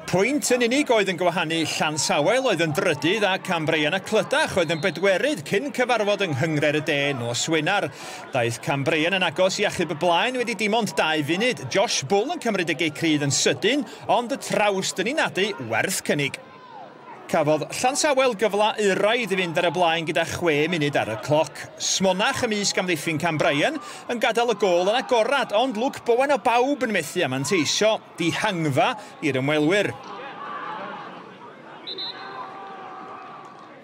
Pwynt yn unig oedd yn gwahanu Llansawel oedd yn drydydd a Cambrian a Clydach oedd yn bedwerydd cyn cyfarfod yng Nghynghrair y De nos Wener. Daeth Cambrian yn agos i achub y blaen wedi dim ond 2 funud. Josh Bull yn cymryd y gic rydd yn sydyn, ond y trawst yn ei nadu werth cynnig. Cafodd Llansawel gyfle euraidd i fynd ar y blaen gyda 6 munud ar y cloc. Smonach ymysg amddiffyn Cambrian yn gadael y gôl yn agorad, ond Luke Bowen o bawb yn methu a manteisio dihangfa i'r ymwelwyr.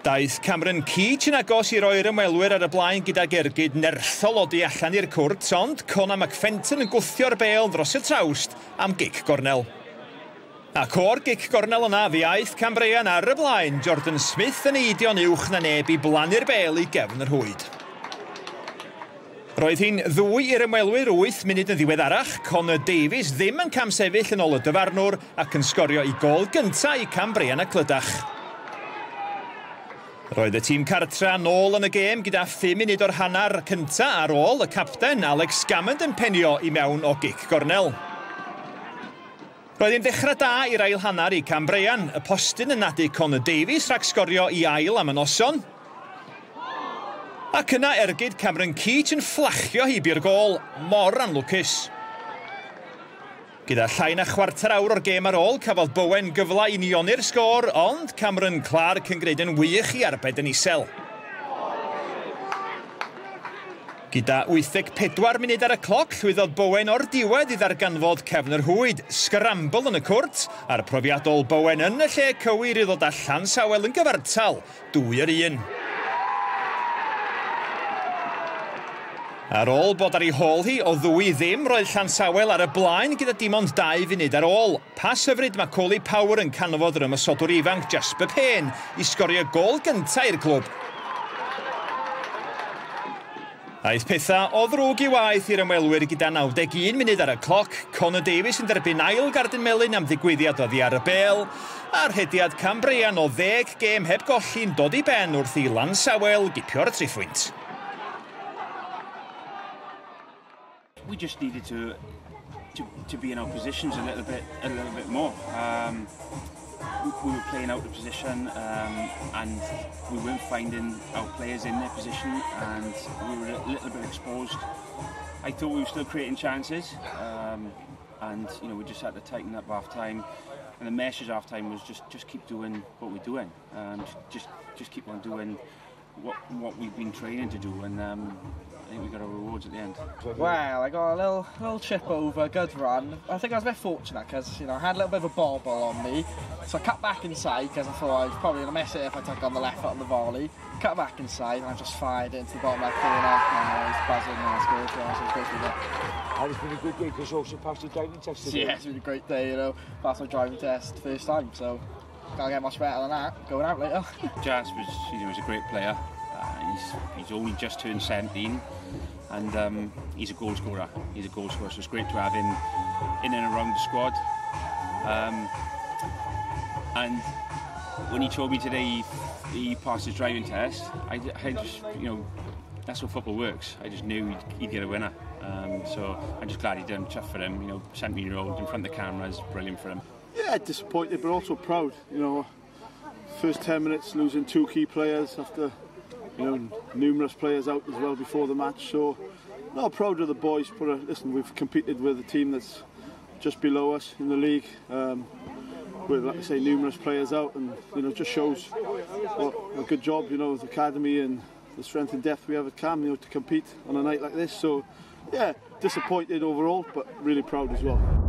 Daeth Cameron Keach yn agos i roi'r ymwelwyr ar y blaen gydag ergyd nerthol o du allan i'r cwrt, ond Conor McFenton yn gwthio'r bêl dros y trawst am gic gornel. Ac o'r gic gornel yna, fe aeth Cambrian ar y blaen, Jordan Smith yn eidio'n uwch na neb i blannu'r bêl i gefn yr rhwyd. Roedd hi'n 2 i'r ymwelwyr 8 munud yn ddiweddarach. Connor Davies ddim yn camsefyll yn ôl y dyfarnwr ac yn sgorio i gôl gyntaf i Cambrian a Clydach. Roedd y tîm cartra nôl yn y gêm gyda 5 munud o'r hanner cyntaf ar ôl y capten Alex Gammond yn penio i mewn o gic gornel. Roedd hi'n ddechrau da i'r ail hanner i Cambrian, y postyn yn nadu Connor Davies rhag sgorio i ail am y noson. Ac yna ergyd Cameron Keach yn fflachio heibio'r gôl, mor anlwcus. Gyda llai na chwarter awr o'r gêm ar ôl, cafodd Bowen gyfle i unioni'r sgôr, ond Cameron Clark yn gwneud yn wych i arbed yn isel. Gyda 84 munud ar y cloc, llwyddodd Bowen o'r diwedd i ddarganfod cefn yr rhwyd. Scramble yn y cwrt, a'r profiadol Bowen yn y lle cywir i ddod â Llansawel yn gyfartal, 2-1. Ar ôl bod ar ei hôl hi o 2-0, roedd Llansawel ar y blaen gyda dim ond 2 funud ar ôl. Pas hyfryd Macaulay Power yn canfod yr ymosodwr ifanc Jasper Payne i sgorio gôl gyntaf i'r clwb. Aeth pethau o ddrwg i waith i'r ymwelwyr gyda 91 munud ar y cloc. Connor Davies yn derbyn ail gardyn melyn am ddigwyddiad oddi ar y bêl, a'r rhediad Cambrian o 10 gêm heb golli'n dod i ben wrth i Llansawel gipio'r 3 phwynt. We just needed to be in our positions a little bit more. We were playing out of position, and we weren't finding our players in their position, and we were a little bit exposed. I thought we were still creating chances, and you know, we just had to tighten up half time. And the message half time was just keep doing what we're doing, just keep on doing what we've been training to do, and I think we got our rewards at the end. Well, I got a little chip over, good run. I think I was a bit fortunate because, you know, I had a little bit of a bobble on me, so I cut back inside because I thought I was probably going to miss it if I took on the left foot on the volley. Cut back inside and I just fired it into the bottom left corner. And I was buzzing and I scored. So it was great to be there. And it's been a good day because you also passed your driving test today. Yeah, it's been a great day, you know. Passed my driving test first time, so can't get much better than that. Going out later. Jas was, you know, he's a great player. He's only just turned 17, and he's a goal scorer. He's a goal scorer, so it's great to have him in and around the squad. And when he told me today he passed his driving test, I just, you know, that's how football works. I just knew he'd get a winner. So I'm just glad he done. Tough for him, you know, 17-year-old in front of the cameras, brilliant for him. Yeah, disappointed, but also proud. You know, first 10 minutes losing 2 key players after, you know, numerous players out as well before the match. So, no, proud of the boys. But listen, we've competed with a team that's just below us in the league, with, like I say, numerous players out, and you know, just shows what a good job, you know, the academy and the strength and depth we have at Cam, you know, to compete on a night like this. So, yeah, disappointed overall, but really proud as well.